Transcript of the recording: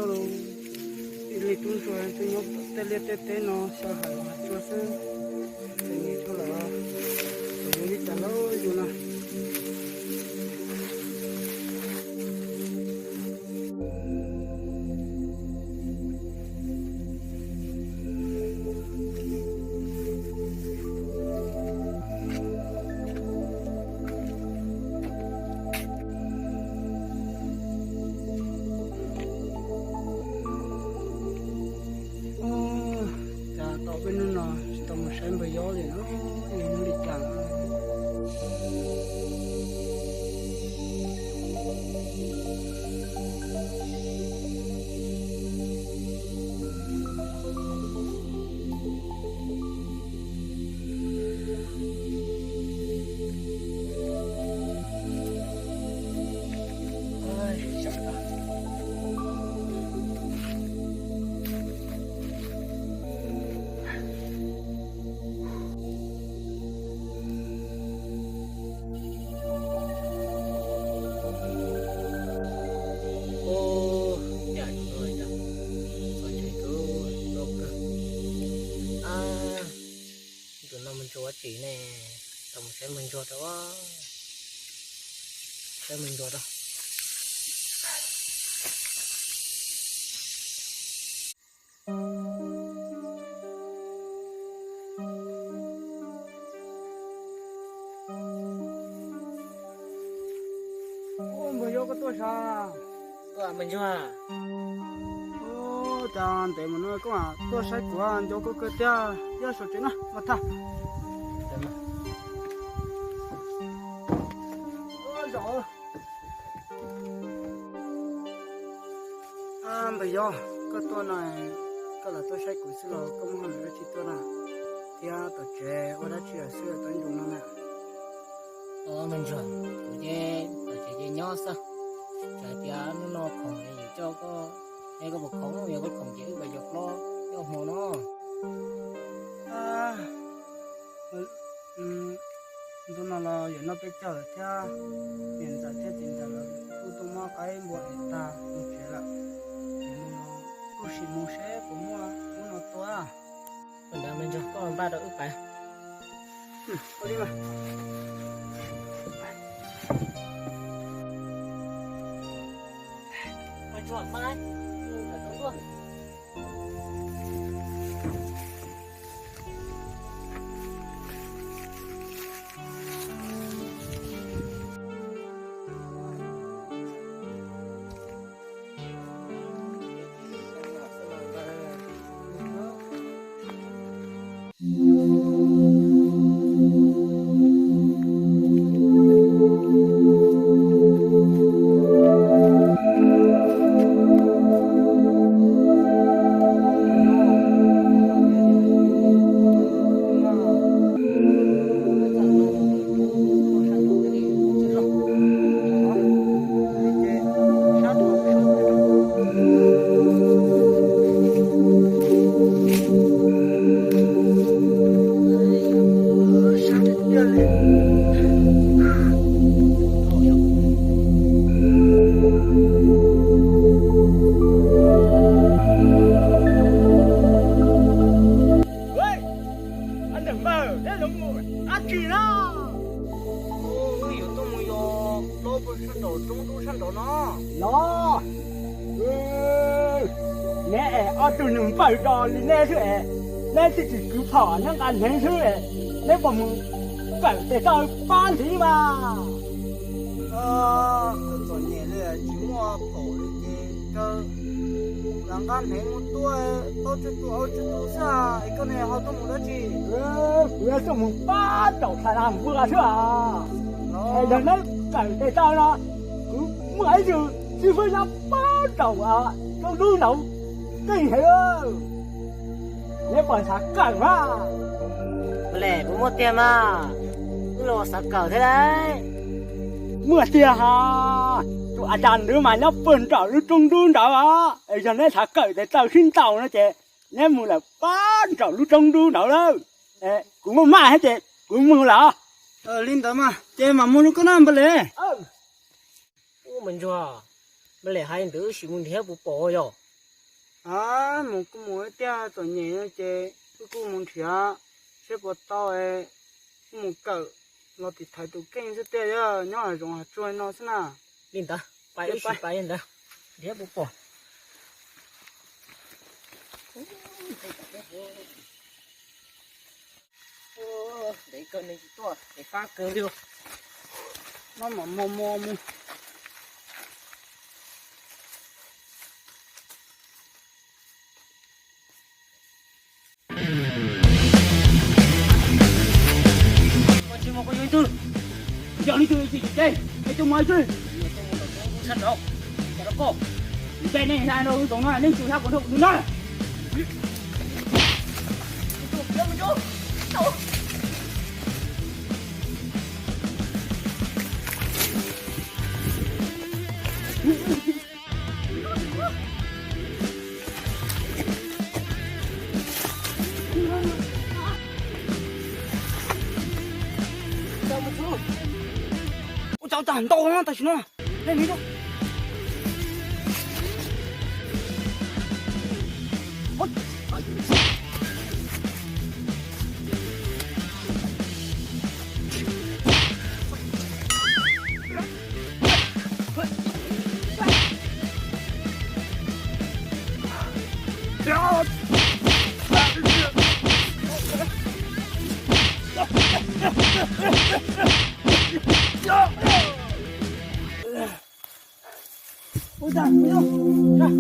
Ib li tub ntsuag twb nyob tom tej liaj tej teb no xyov hais los hais tsuag xwb, ces nim tuaj los yuav li cas lauj yus na. Cas tau peb hnub no tsis tau mus saib npawg Yob li no, yog hnub li cas. Ua cas tus no txog tsev kawg loj kawg. Tus no mus ntsuag ua tsi ne? Tau mus saib mus ntsuag rau, saib mus ntsuag rau. Npawg Yob, koj tuaj sav? Ua, npawg ntsuag, cas ntev mus no koj tuaj saib kuv, nco koj kawg thiab. Yog saum tsev na, mas tham. Npawg Yob, koj tuaj no, koj los tuaj saib kuv xwb los koj muaj hauj lwm dab tsi tuaj na? Thiab tom tsev ua dab tsi xwb tau ncoo no na? Npawg ntsuag, kuv ces tom tsev ces nyob xwb. Txawm tias hnub no khoom es yuav coj koj, es koj puas khoom? Yog koj khoom ces wb mam yuav hlob coj hmo no. Ntu no los yuav noj peb caug lawm thiab, niam ntxawm thiab txiv ntxawm lawv kuj tuaj muab qaib npua es tag mus tsev lawm. Kuv sim mus seb puas muaj ub no tua. Ua ntawd me ntsuag, koj npaj rau wb pais. Ua li mas. Me ntsuag, npaj, npaj tuaj. Neb tuaj mus yos plaub puag sab nraum roob dub sab nraum no los? Neb es ob tug neeg npawg zos li neb xwb es, neb tsis tsis kwv phom neb nqa hneev xwb es, neb puas mus kawm tes taw pab ntxiv mas? Txom nyem li tsis muaj phom li ces raws nqa hneev mus tua ob tug tus ob tug tus xwb es koj ne ho tuaj mus dab tsi? Kuv yuav tuaj mus pab rau Thaib Nam npua xwb os. Es yog neb kawm tes taw no, kuv muaj ib tug xib fwb nyob pab rau roob dub nraud, keej heev. Neb puas xav kawm mas? Ua li puas muaj tiag mas? Wb los xav kawm thiab lauj. Muaj tiag hos, tus a tas ntawd mas nyob puag nraum lub roob dub nraud os. Es yog neb xav kawm tes taw sib ntaus no ces neb mus lawm pab nraum lub roob dub nraud lawm. Kuv muaj maj thiab ces kuv mus lawm. Li ntawd mas ces mam mus rau koj na Npawg Lem. Ub, me ntsuag, Npawg Lem hais ntawd wb sim mus nrhiav puas pom yog? A, mus kuj mus ib tiag, txom nyem no ces wb kuj mus nrhiav seb puas tau, wb mus kawm los tim thaiv tus kheej xwb tiag, yog nyob hav zoov hav tsuag no xwb na. Li ntawd, pais wb sim pais li ntawd, nrhiav puas pom. Ntev kawg nws tsis tuaj, ntev fab kawg li. No mam mos mos mus. Tsis muaj qhov yog ib tug, yog ib tug tsis tsis tsev, es tus mas ib tug sab nraud, cas rau koj, nte nej hla rau zoov no, nej tsis hla kom nrog kuv tus no. Ua cas tag ntau no tam sim no. Ua cas, ua cas.